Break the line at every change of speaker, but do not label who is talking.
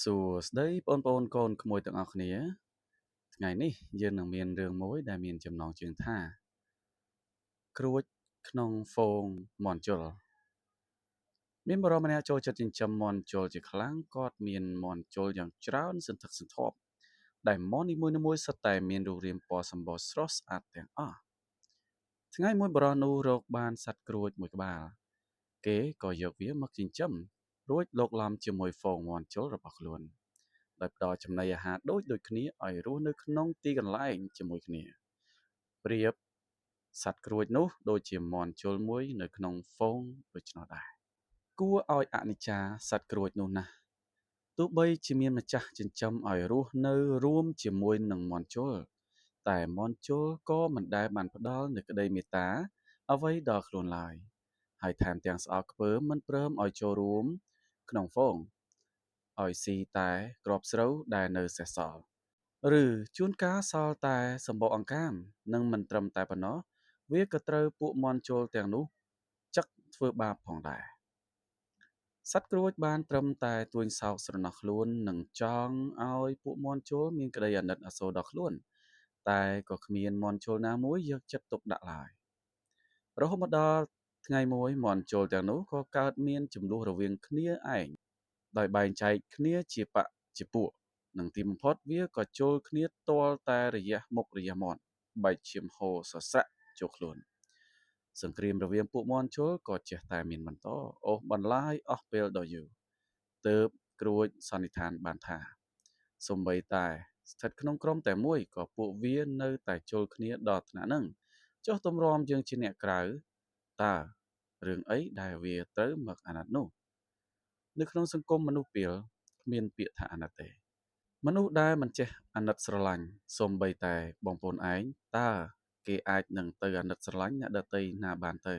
សួស្តីបងប្អូនកូនក្មួយទាំងអស់គ្នាថ្ងៃនេះយើងនឹងមានរឿងមួយដែលមានចំណងជើងថាក្រួចក្នុងហ្វូងមាន់ជុលមានបុរសម្នាក់ចូលចិត្តចិញ្ចឹមមាន់ជុលជាខ្លាំងគាត់មានមាន់ជុលយ៉ាងច្រើនសន្ធឹកសន្ធាប់ដែលមាន់នីមួយៗសុទ្ធតែមានរូបរាងពណ៌សម្បុរស្រស់ស្អាតទាំងអស់ថ្ងៃមួយបុរសនោះរកបានសត្វក្រួចមួយក្បាលគេក៏យកវាមកចិញ្ចឹមរួចលោកឡំជាមួយហ្វូងមាន់ជុលរបស់ខ្លួនដោយផ្ដល់ចំណីអាហារដូចៗគ្នាឲ្យរស់នៅក្នុងទីកន្លែងជាមួយគ្នាប្រៀបសត្វក្រួចនោះដូចជាមាន់ជុលមួយនៅក្នុងហ្វូងដូច្នោះដែរគួរឲ្យអនិច្ចាសត្វក្រួចនោះណាស់ទោះបីជាមានម្ចាស់ចិញ្ចឹមឲ្យរស់នៅរួមជាមួយនឹងមាន់ជុលតែមាន់ជុលក៏មិនដែលបានផ្ដល់នូវក្តីមេត្តាអ្វីដល់ខ្លួនឡើយហើយថែមទាំងស្អប់ខ្ពើមមិនព្រមឲ្យចូលរួមក្នុងហ្វូងឲ្យស៊ីតែគ្រាប់ស្រូវដែលនៅសេសសល់ឬជួនកាលសល់តែសម្បកអង្កាមនិងមិនត្រឹមតែប៉ុណ្ណោះវាក៏ត្រូវពួកមាន់ជុលទាំងនោះចឹកធ្វើបាបផងដែរសត្វក្រួចបានត្រឹមតែទួញសោកស្រណោះខ្លួននិងចង់ឲ្យពួកមាន់ជុលមានក្តីអាណិតអាសូរដល់ខ្លួនតែក៏គ្មានមាន់ជុលណាមួយយកចិត្តទុកដាក់ឡើយរហូតមកដល់ថ្ងៃមួយមាន់ជុលទាំងនោះក៏កើតមានជម្លោះរវាងគ្នាឯងដោយបែងចែកគ្នាជាបក្សជាពួកនិងទីបំផុតវាក៏ជុលគ្នាទាល់តែរយៈមុខរយៈមាត់បែកឈាមហូរសស្រាក់ចូលខ្លួនសង្គ្រាមរវាងពួកមាន់ជុលក៏ចេះតែមានបន្តអូសបន្លាយអស់ពេលដ៏យូរទើបក្រួចសន្និដ្ឋានបានថាសូម្បីតែស្ថិតក្នុងក្រុមតែមួយក៏ពួកវានៅតែជុលគ្នាដល់ថ្នាក់ហ្នឹងចុះទម្រាំយើងជាអ្នកក្រៅតើរឿងអីដែលវាត្រូវមកអាណិតនោះនៅក្នុងសង្គមមនុស្សពាលគ្មានពាក្យថាអាណិតទេមនុស្សដែលមិនចេះអាណិតស្រឡាញ់សូម្បីតែបងប្អូនឯងតើគេអាចនឹងទៅអាណិតស្រឡាញ់អ្នកដទៃណាបានទៅ